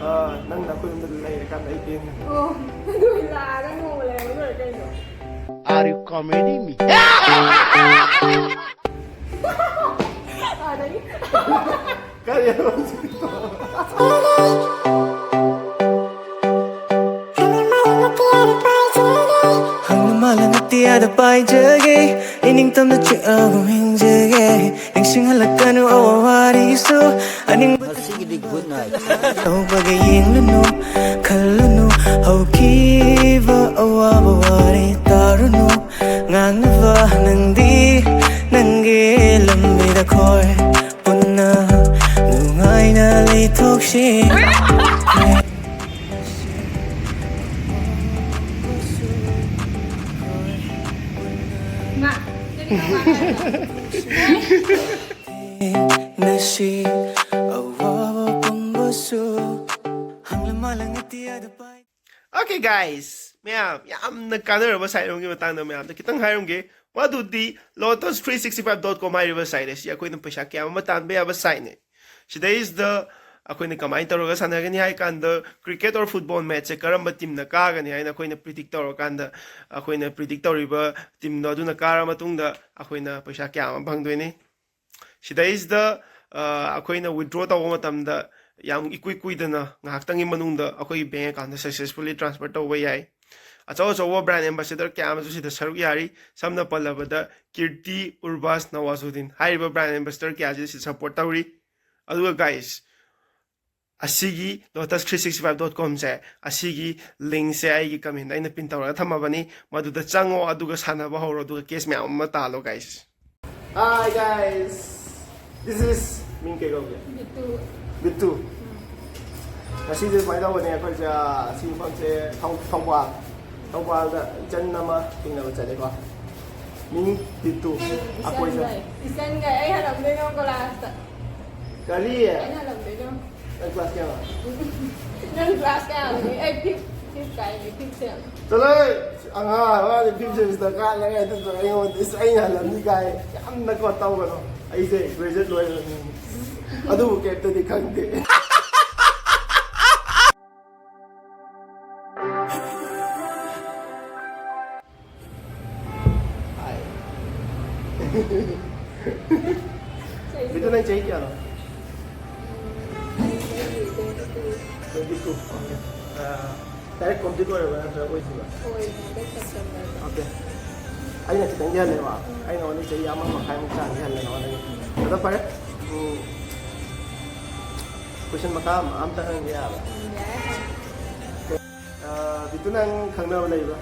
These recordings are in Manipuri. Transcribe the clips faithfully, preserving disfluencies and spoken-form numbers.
ꯑꯥ, ꯅꯪꯅ ꯑꯩꯈꯣꯏ ꯌꯨꯝꯗ ꯂꯩꯔꯀꯥꯟꯗ ꯑꯩ ꯄꯦꯟꯒꯅꯤ꯫ ꯑꯣ, ꯑꯗꯨ ꯂꯥꯛꯑꯒ ꯅꯣꯡꯃ ꯂꯩꯔꯒ ꯂꯣꯏꯔꯦ ꯀꯩꯅꯣ꯫ Are you comedy me? ꯑꯗꯒꯤ ꯀꯔꯤ ꯍꯥꯏꯕ ꯍꯧꯖꯤꯛꯀꯤꯗꯣ? ꯍꯪꯅ ꯃꯥꯂꯪ ꯑꯇꯤꯌꯥꯗ ꯄꯥꯏꯖꯒꯦ, ꯏꯅꯤꯡꯇꯝꯅ ꯆꯤꯛꯑꯒꯨꯝ ꯍꯤꯡꯖꯒꯦ, ꯅꯤꯡꯁꯤꯡꯍꯜꯂꯛꯀꯅꯨ ꯑꯋꯥ ꯋꯥꯔꯤꯁꯨ, ꯑꯅꯤꯡꯕ ꯉꯁꯤꯒꯤꯗꯤ good night. ꯇꯧꯕꯒ ꯌꯦꯡꯂꯨꯅꯨ, ꯈꯜꯂꯨꯅꯨ, ꯍꯧꯈꯤꯕ ꯑꯋꯥꯕ ꯋꯥꯔꯤ ꯇꯥꯔꯨꯅꯨ, ꯉꯥꯡꯅꯕ ꯅꯪꯗꯤ ꯅꯪꯒꯤ ꯂꯝꯕꯤꯗ ꯈꯣꯏ ꯄꯨꯟꯅ ꯅꯨꯡꯉꯥꯏꯅ ꯂꯩꯊꯣꯛꯁꯤ꯫ ꯉꯥ ꯀꯔꯤ ꯉꯥ ꯅꯁꯤ ꯑꯋꯥꯕ ꯄꯨꯝꯕꯁꯨ꯫ ꯍꯪꯂ ꯃꯥꯂꯪ ꯑꯇꯤꯌꯥꯗ ꯄꯥꯏ꯫ Okay guys, ꯃꯌꯥꯝ, ꯌꯥꯝꯅ ꯀꯥꯟꯅꯔꯕ site ꯑꯃꯒꯤ ꯃꯇꯥꯡꯗ ꯃꯌꯥꯝꯗ ꯈꯤꯇꯪ ꯍꯥꯏꯔꯝꯒꯦ꯫ ꯃꯗꯨꯗꯤ lotus three sixty five dot com ꯍꯥꯏꯔꯤꯕ site ꯑꯁꯤ ꯑꯩꯈꯣꯏꯅ ꯄꯩꯁꯥ ꯀꯌꯥ ꯑꯃ ꯇꯥꯟꯕ ꯌꯥꯕ siteꯅꯦ꯫ ꯁꯤꯗꯩꯁꯤꯗ ꯑꯩꯈꯣꯏꯅ ꯀꯃꯥꯏꯅ ꯇꯧꯔꯒ ꯁꯥꯟꯅꯒꯅꯤ ꯍꯥꯏ ꯀꯥꯟꯗ, cricket or football matchꯁꯦ ꯀꯔꯝꯕ teamꯅ ꯀꯥꯒꯅꯤ ꯍꯥꯏꯅ ꯑꯩꯈꯣꯏꯅ predict ꯇꯧꯔꯀꯥꯟꯗ, ꯑꯩꯈꯣꯏꯅ predict ꯇꯧꯔꯤꯕ teamꯗꯣ ꯑꯗꯨꯅ ꯀꯥꯔ ꯃꯇꯨꯡꯗ ꯑꯩꯈꯣꯏꯅ ꯄꯩꯁꯥ ꯀꯌꯥ ꯑꯃ ꯐꯪꯗꯣꯏꯅꯤ꯫ ꯁꯤꯗꯩꯁꯤꯗ ꯑ, ꯑꯩꯈꯣꯏꯅ withdraw ꯇꯧꯕ ꯃꯇꯝꯗ ꯌꯥꯝ ꯏꯀꯨꯏ ꯀꯨꯏꯗꯅ, ꯉꯥꯏꯍꯥꯛꯇꯪꯒꯤ ꯃꯅꯨꯡꯗ ꯑꯩꯈꯣꯏꯒꯤ bank accountꯇ successfully transfer ꯇꯧꯕ ꯌꯥꯏ꯫ ꯑꯆꯧ ꯑꯆꯧꯕ brand ambassador ꯀꯌꯥ ꯑꯃꯁꯨ ꯁꯤꯗ ꯁꯔꯨꯛ ꯌꯥꯔꯤ꯫ ꯁꯝꯅ ꯄꯜꯂꯕꯗ ꯀꯤꯔꯇꯤ ꯎꯔꯕꯥꯁ ꯅꯋꯥꯖꯨꯗꯤꯟ ꯍꯥꯏꯔꯤꯕ brand ambassador ꯀꯌꯥꯁꯤ ꯁꯤꯗ support ꯇꯧꯔꯤ꯫ ꯑꯗꯨꯒ guys, ꯑꯁꯤꯒꯤ lotus three sixty five dot comꯁꯦ, ꯑꯁꯤꯒꯤ linkꯁꯦ ꯑꯩꯒꯤ commentꯇ ꯑꯩꯅ pin ꯇꯧꯔꯒ ꯊꯝꯃꯕꯅꯤ꯫ ꯃꯗꯨꯗ ꯆꯪꯉꯣ, ꯑꯗꯨꯒ ꯁꯥꯟꯅꯕ ꯍꯧꯔꯣ, ꯑꯗꯨꯒ cash ꯃꯌꯥꯝ ꯑꯃ ꯇꯥꯜꯂꯣ guys꯫ Hi guys, this is, ꯃꯤꯡ ꯀꯩ ꯀꯧꯒꯦ? ꯕꯤꯇꯨ꯫ ꯕꯤꯇꯨ꯫ ꯉꯁꯤꯁꯦ ꯁꯨꯃꯥꯏꯅ ꯇꯧꯕꯅꯦ, ꯑꯩꯈꯣꯏꯁꯦ, ꯑꯥ, ꯁꯤ ꯃꯐꯝꯁꯦ ꯊꯧ-, ꯊꯧꯕꯥꯜ, ꯊꯧꯕꯥꯜꯗ ꯏꯆꯟ ꯑꯃ ꯊꯦꯡꯅꯕ ꯆꯠꯂꯦꯀꯣ꯫ ꯃꯤꯡ ꯕꯤꯇꯨ꯫ ꯑꯩꯈꯣꯏꯁꯦ ꯏꯆꯟꯒ, ꯏꯆꯟꯒ ꯑꯩ ꯍꯜꯂꯝꯗꯣꯏꯅꯣ classꯇ꯫ ꯀꯔꯤ? ꯑꯩꯅ ꯍꯜꯂꯝꯗꯣꯏꯅꯣ꯫ ꯅꯪ class ꯀꯌꯥꯅꯣ? ꯅꯪ class ꯀꯌꯥꯅꯣ? ꯑꯩ fifth, fifth ꯀꯥꯏꯅꯤ, fifth sem꯫ ꯆꯠꯂꯣꯍꯦ! ꯑꯉꯥꯡ ꯑꯃꯅ fifth semester ꯀꯥ ꯂꯩꯔꯦ, ꯑꯗꯨꯒ ꯑꯩꯉꯣꯟꯗ ꯏꯁ ꯑꯩꯅ ꯍꯜꯂꯝꯅꯤ ꯀꯥꯏ ꯌꯥꯝꯅ ꯀꯣ ꯇꯧꯒꯅꯣ꯫ ꯑꯩꯁꯦ graduate ꯂꯣꯏꯔꯕ ꯃꯤꯅꯤ꯫ ꯑꯗꯨꯕꯨ ꯀꯩꯝꯇꯗꯤ ꯈꯪꯗꯦ꯫ ꯕꯤꯇꯨ, ꯅꯪ ꯆꯍꯤ ꯀꯌꯥꯅꯣ? Twenty two. ꯑꯣꯀꯦ꯫ ꯑꯥ, ꯗꯥꯏꯔꯦꯛ ꯀꯣꯝꯄ꯭ꯂꯤꯠ ꯑꯣꯏꯔꯕ꯭ꯔꯥ ꯅꯠꯇ꯭ꯔꯒ ꯑꯣꯏꯗ꯭ꯔꯤꯕ꯭ꯔꯥ? ꯑꯣꯏꯔꯦ, ꯍꯟꯗꯛ ꯁꯦꯞꯇꯦꯝꯕꯔꯗ꯫ ꯑꯣꯀꯦ꯫ ꯑꯩꯅ ꯈꯤꯇꯪꯗꯤ ꯍꯜꯂꯦꯀꯣ꯫ ꯑꯩ ꯅꯉꯣꯟꯗ ꯆꯍꯤ ꯑꯃ ꯃꯈꯥꯏꯃꯨꯛ ꯆꯥꯡꯗꯤ ꯍꯜꯂꯦ ꯅꯉꯣꯟꯗꯒꯤ꯫ ꯑꯗꯣ ꯐꯔꯦ꯫ ꯎꯝ꯫ ꯀꯣꯏꯁꯟ ꯃꯈꯥ ꯑꯃ, ꯑꯝꯇ ꯍꯪꯒꯦ ꯌꯥꯕ꯭ꯔꯥ? ꯎꯝ, ꯌꯥꯏ, ꯍꯪꯉꯣ꯫ ꯑꯥ, ꯕꯤꯇꯨ, ꯅꯪ ꯈꯪꯅꯕ ꯂꯩꯕ꯭ꯔꯥ?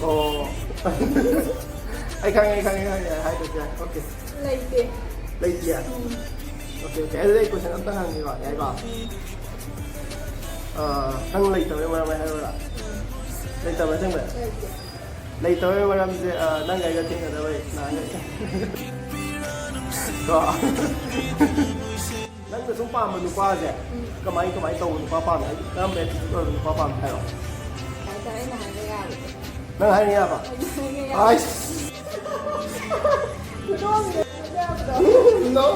ꯑꯣ꯫ ꯑꯩ ꯈꯪꯉꯦ, ꯑꯩ ꯈꯪꯉꯦ, ꯈꯪꯉꯦ꯫ ꯍꯥꯏꯗ꯭ꯔꯁꯨ ꯌꯥꯏ꯫ ꯑꯣꯀꯦ꯫ ꯂꯩꯇꯦ꯫ ꯂꯩꯇꯤꯌꯦ? ꯎꯝ꯫ Okay, okay. ꯑꯗꯨꯗꯤ ꯑꯩ ꯀꯣꯏꯁꯟ ꯑꯝꯇ ꯍꯪꯒꯦꯀꯣ, ꯌꯥꯏꯀꯣ? ꯎꯝ꯫ ꯑꯥ, ꯅꯪ ꯂꯩꯇꯕꯩ ꯃꯔꯝ ꯑꯩ ꯍꯥꯏꯔꯛꯎꯔꯥ? ꯎꯝ꯫ ꯂꯩꯇꯕ꯭ꯔꯥ ꯑꯁꯦꯡꯕꯩ? ꯂꯩꯇꯦ꯫ ꯂꯩꯇꯕꯩ ꯃꯔꯝꯁꯦ, ꯑꯥ, ꯅꯪꯒ ꯑꯩꯒ ꯊꯦꯡꯅꯗꯕꯩ ꯅꯍꯥꯟꯒꯩ꯫ ꯀꯣ? ꯅꯪꯅ ꯁꯨꯝ ꯄꯥꯝꯕ ꯅꯨꯄꯥꯁꯦ, ꯎꯝ꯫ ꯀꯃꯥꯏ, ꯀꯃꯥꯏ ꯇꯧꯕ ꯅꯨꯄꯥ ꯄꯥꯝꯃꯤ? ꯍꯥꯏꯗꯤ ꯀꯔꯝꯕ attitude ꯑꯣꯏꯕ ꯅꯨꯄꯥ ꯄꯥꯝꯃꯤ ꯍꯥꯏꯔꯣ? ꯀꯃꯥꯏ ꯇꯧꯔꯦ ꯑꯩꯅ ꯍꯥꯏꯕ ꯌꯥꯕꯗꯣ? ꯅꯪ ꯍꯥꯏꯅ ꯌꯥꯕ? ꯑꯩꯅ ꯍꯥꯏꯕ ꯌꯥꯕꯗꯣ꯫ ꯑꯥꯏꯁ! ꯈꯨꯗꯣꯡꯗꯣ ꯌꯥꯕꯗꯣ꯫ No!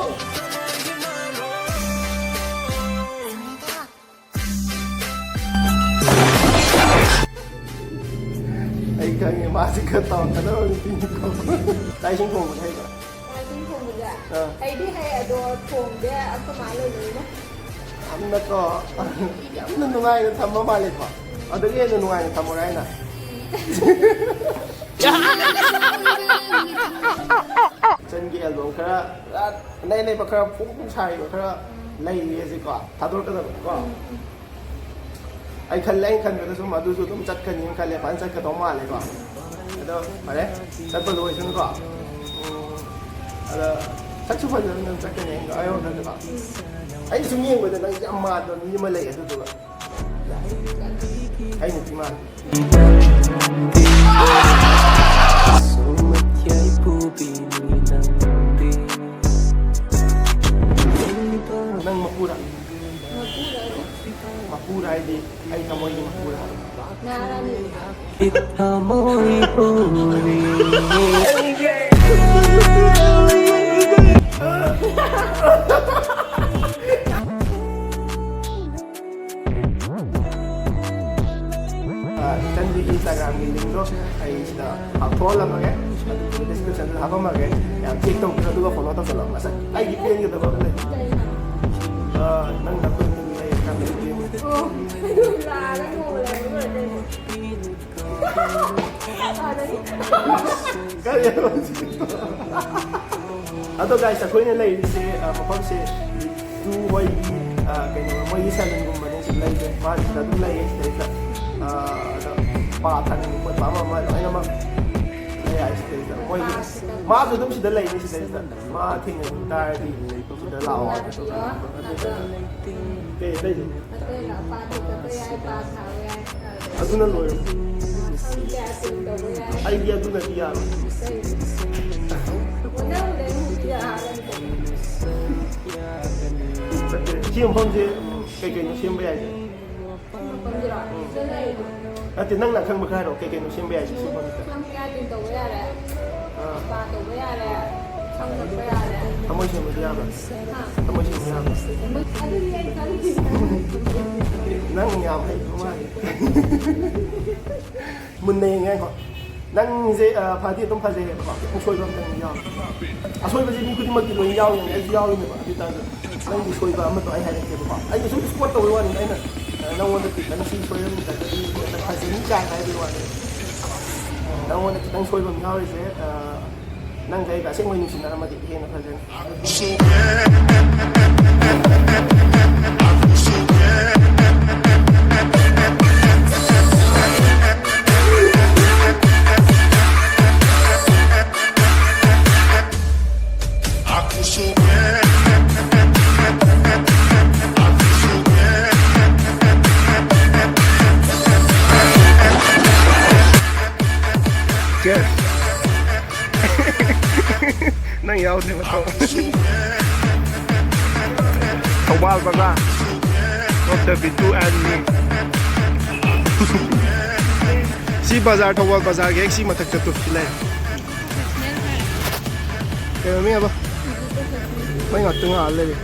ꯑꯩ ꯈꯪꯉꯦ, ꯃꯥꯁꯤ ꯈꯔ ꯇꯧꯔꯛꯀꯗꯕ ꯅꯨꯄꯤꯅꯤꯀꯣ꯫ ꯆꯥꯛ ꯏꯁꯤꯡ ꯊꯣꯡꯕꯗꯤ ꯍꯩꯕ꯭ꯔꯥ? ꯆꯥꯛ ꯏꯁꯤꯡ ꯊꯣꯡꯕꯁꯦ? ꯑꯥ꯫ ꯍꯩꯗꯤ ꯍꯩ, ꯑꯗꯣ ꯊꯣꯡꯗꯦ, ꯑꯩꯈꯣꯏ ꯃꯥ ꯂꯩꯕꯅꯤꯅ꯫ ꯌꯥꯝꯅꯀꯣ, ꯌꯥꯝꯅ ꯅꯨꯡꯉꯥꯏꯅ ꯊꯝꯕ ꯃꯥꯜꯂꯦꯀꯣ꯫ ꯑꯗꯨꯗꯒꯤ ꯍꯦꯟꯅ ꯅꯨꯡꯉꯥꯏꯅ ꯊꯝꯃꯣꯔꯥ ꯍꯥꯏꯅ꯫ ꯏꯆꯟꯒꯤ ꯑꯦꯜꯕꯝ ꯈꯔ, ꯑꯅꯩ ꯑꯅꯩꯕ ꯈꯔ, ꯐꯣꯡ ꯐꯣꯡ ꯁꯥꯔꯤꯕ ꯈꯔ ꯂꯩꯔꯤ ꯍꯧꯖꯤꯛꯀꯣ, ꯊꯥꯗꯣꯔꯛꯀꯗꯕꯀꯣ꯫ ꯑꯩ ꯈꯜꯂꯦ, ꯑꯩꯅ ꯈꯟꯕꯗ ꯁꯨꯝ ꯑꯗꯨꯁꯨ ꯑꯗꯨꯝ ꯆꯠꯀꯅꯤꯅ ꯈꯜꯂꯦ, ꯐꯖꯅ ꯆꯠꯀꯗꯧ ꯃꯥꯜꯂꯦꯀꯣ꯫ ꯑꯗꯣ ꯐꯔꯦ, ꯆꯠꯄ ꯂꯣꯏꯁꯅꯨꯀꯣ꯫ ꯎꯝ, ꯑꯗ ꯁꯛꯁꯨ ꯐꯖꯅ ꯑꯗꯨꯝ ꯆꯠꯀꯅꯤ ꯑꯩ ꯋꯥꯈꯜꯗꯀꯣ꯫ ꯑꯩꯅ ꯁꯨꯝ ꯌꯦꯡꯕꯗ ꯅꯪꯁꯦ ꯌꯥꯝ ꯃꯥꯟꯕ ꯃꯤ ꯑꯃ ꯂꯩ, ꯑꯗꯨꯗꯨꯒ ꯑꯩ ꯅꯨꯄꯤ ꯃꯥꯜꯂꯦ꯫ ꯅꯪ ꯃꯄꯨꯔ? ꯃꯄꯨꯔ ꯍꯥꯏꯗꯤ ꯑꯩ ꯊꯃꯣꯏꯒꯤ ꯃꯄꯨꯔ ꯍꯥꯏꯕ꯫ ꯊꯃꯣꯏ ꯄꯨꯔꯤ꯫ ꯑ, ꯏꯆꯟꯁꯤꯒꯤ ꯐꯣꯂꯣ ꯇꯧꯁꯜꯂꯣ꯫ ꯉꯁꯥꯏ ꯑꯩꯒꯤ ꯄꯦꯟꯒꯗꯕ ꯑꯃ ꯂꯩ꯫ ꯑ, ꯅꯪ ꯅꯈꯣꯏ ꯑꯅꯤ ꯂꯩꯔꯀꯥꯟꯗ ꯑꯩ ꯄꯦꯟꯒꯅꯤ꯫ ꯑꯣ, ꯂꯥꯛꯑꯒ ꯅꯣꯡꯃ ꯂꯩꯔꯒ ꯂꯣꯏꯔꯦ ꯀꯩꯅꯣ꯫ ꯀꯔꯤ ꯍꯥꯏꯕ ꯍꯧꯖꯤꯛꯀꯤꯗꯣ? ꯑꯗꯣ guys, ꯑꯩꯈꯣꯏꯅ ꯂꯩꯔꯤꯁꯦ, ꯑ, ꯃꯐꯝꯁꯦ ꯇꯨ ꯍꯣꯏꯒꯤ, ꯑ, ꯀꯩꯅꯣ, ꯃꯣꯏꯒꯤ ꯁꯦꯂꯨꯟꯒꯨꯝꯕꯅꯦ ꯁꯤꯗ ꯂꯩꯁꯦ꯫ ꯃꯥ ꯁꯤꯗ ꯑꯗꯨꯝ ꯂꯩꯌꯦ ꯁꯤꯗꯩꯁꯤꯗ꯫ ꯑ, ꯑꯗꯣ ꯁ꯭ꯄꯥ ꯊꯥꯅꯤꯡꯕ ꯈꯣꯠꯄ ꯑꯃ ꯑꯃ ꯂꯣꯏꯅꯃꯛ ꯂꯩ ꯍꯥꯏ ꯁꯤꯗꯩꯁꯤꯗ꯫ ꯃꯣꯏꯒꯤ, ꯃꯥꯁꯨ ꯑꯗꯨꯝ ꯁꯤꯗ ꯂꯩꯅꯤ ꯁꯤꯗꯩꯁꯤꯗ꯫ ꯃꯥ ꯊꯦꯡꯅꯅꯤꯡ ꯇꯥꯔꯗꯤ ꯁꯤꯗ ꯂꯥꯛꯑꯣ ꯍꯥꯏꯕ꯫ ꯀꯩ ꯑꯇꯩꯗꯤ? ꯑꯗꯨꯅ ꯂꯣꯏꯔꯦ꯫ ꯑꯩꯗꯤ ꯑꯗꯨꯅꯗꯤ ꯌꯥꯔꯣꯏ꯫ ꯅꯠꯇꯦ, ꯁꯤ ꯃꯐꯝꯁꯦ ꯀꯩ ꯀꯩꯅꯣ ꯁꯦꯝꯕ ꯌꯥꯏꯁꯦ? ꯅꯠꯇꯦ, ꯅꯪꯅ ꯑꯈꯪꯕ ꯈꯔ ꯍꯥꯏꯔꯛꯑꯣ, ꯀꯩ ꯀꯩꯅꯣ ꯁꯦꯝꯕ ꯌꯥꯏꯁꯦ ꯁꯤ ꯃꯐꯝꯁꯤꯗ? ꯁꯝ ꯀꯌꯥꯇꯤꯡ ꯇꯧꯕ ꯌꯥꯔꯦ, ꯑꯥ꯫ ꯁ꯭ꯄꯥ ꯇꯧꯕ ꯌꯥꯔꯦ, ꯁꯝ ꯀꯛꯄ ꯌꯥꯔꯦ꯫ ꯊꯃꯣꯏ ꯁꯦꯡꯕꯗꯤ ꯌꯥꯕ꯭ꯔꯥ? ꯍꯥ? ꯊꯃꯣꯏ ꯁꯦꯡꯕ ꯌꯥꯕ꯭ꯔꯥ? ꯑꯗꯨꯗꯤ ꯑꯩ ꯈꯪꯗꯦ꯫ ꯅꯪ ꯌꯥꯝ ꯍꯩꯕ ꯃꯥꯜꯂꯤ꯫ ꯃꯨꯟꯅ ꯌꯦꯡꯉꯦ ꯉꯥꯏꯈꯣ꯫ ꯅꯪꯁꯦ, ꯑ, ꯐꯗꯤ ꯑꯗꯨꯝ ꯐꯖꯩꯌꯦꯕꯀꯣ, ꯈꯤꯇꯪ ꯁꯣꯏꯕ ꯑꯝꯇꯪ ꯌꯥꯎꯔꯦ꯫ ꯑꯁꯣꯏꯕꯁꯦ ꯃꯤ ꯈꯨꯗꯤꯡꯃꯛꯀꯤ ꯂꯣꯏ ꯌꯥꯎꯔꯤꯅꯦ, ꯑꯩꯁꯨ ꯌꯥꯎꯔꯤꯅꯦꯕ꯫ ꯑꯗꯨ ꯑꯣꯏꯇꯥꯔꯁꯨ ꯅꯪꯒꯤ ꯁꯣꯏꯕ ꯑꯃꯗꯣ ꯑꯩ ꯍꯥꯏꯔꯛꯀꯦꯕꯀꯣ꯫ ꯑꯩꯅ ꯁꯨꯝ ꯁ꯭ꯄꯣꯔꯠ ꯇꯧꯕꯩ ꯋꯥꯅꯤꯗ, ꯑꯩꯅ, ꯑ, ꯅꯪꯉꯣꯟꯗ ꯈꯤꯇꯪ ꯁꯤ ꯁꯣꯏꯔꯝꯗ꯭ꯔꯒꯗꯤ ꯍꯦꯟꯅ ꯐꯖꯅꯤ ꯀꯥꯏꯅ ꯍꯥꯏꯕꯩ ꯋꯥꯅꯤ꯫ ꯅꯪꯉꯣꯟꯗ ꯈꯤꯇꯪ ꯁꯣꯏꯕ ꯑꯃ ꯌꯥꯎꯔꯤꯁꯦ, ꯑ, ꯅꯪꯒ ꯑꯩꯒ ꯑꯁꯦꯡꯕꯩ ꯅꯨꯡꯁꯤꯅꯔꯝꯃꯗꯤ ꯍꯦꯟꯅ ꯐꯖꯅꯤ꯫ Cheers. ꯅꯪ ꯌꯥꯎꯗꯦ ꯃꯊꯧ꯫ ꯊꯧꯕꯥꯜ ꯕꯖꯥꯔ꯫ Not the B two and me. ꯁꯤ ꯕꯖꯥꯔ, ꯊꯧꯕꯥꯜ ꯕꯖꯥꯔꯒꯤ ꯍꯦꯛ ꯁꯤ ꯃꯊꯛꯇ ꯇꯨ ꯁꯤ ꯂꯩ꯫ ꯀꯩꯅꯣ ꯃꯤ ꯑꯃ ꯃꯩ ꯉꯥꯛꯇ ꯉꯥꯜ ꯂꯩꯔꯦ꯫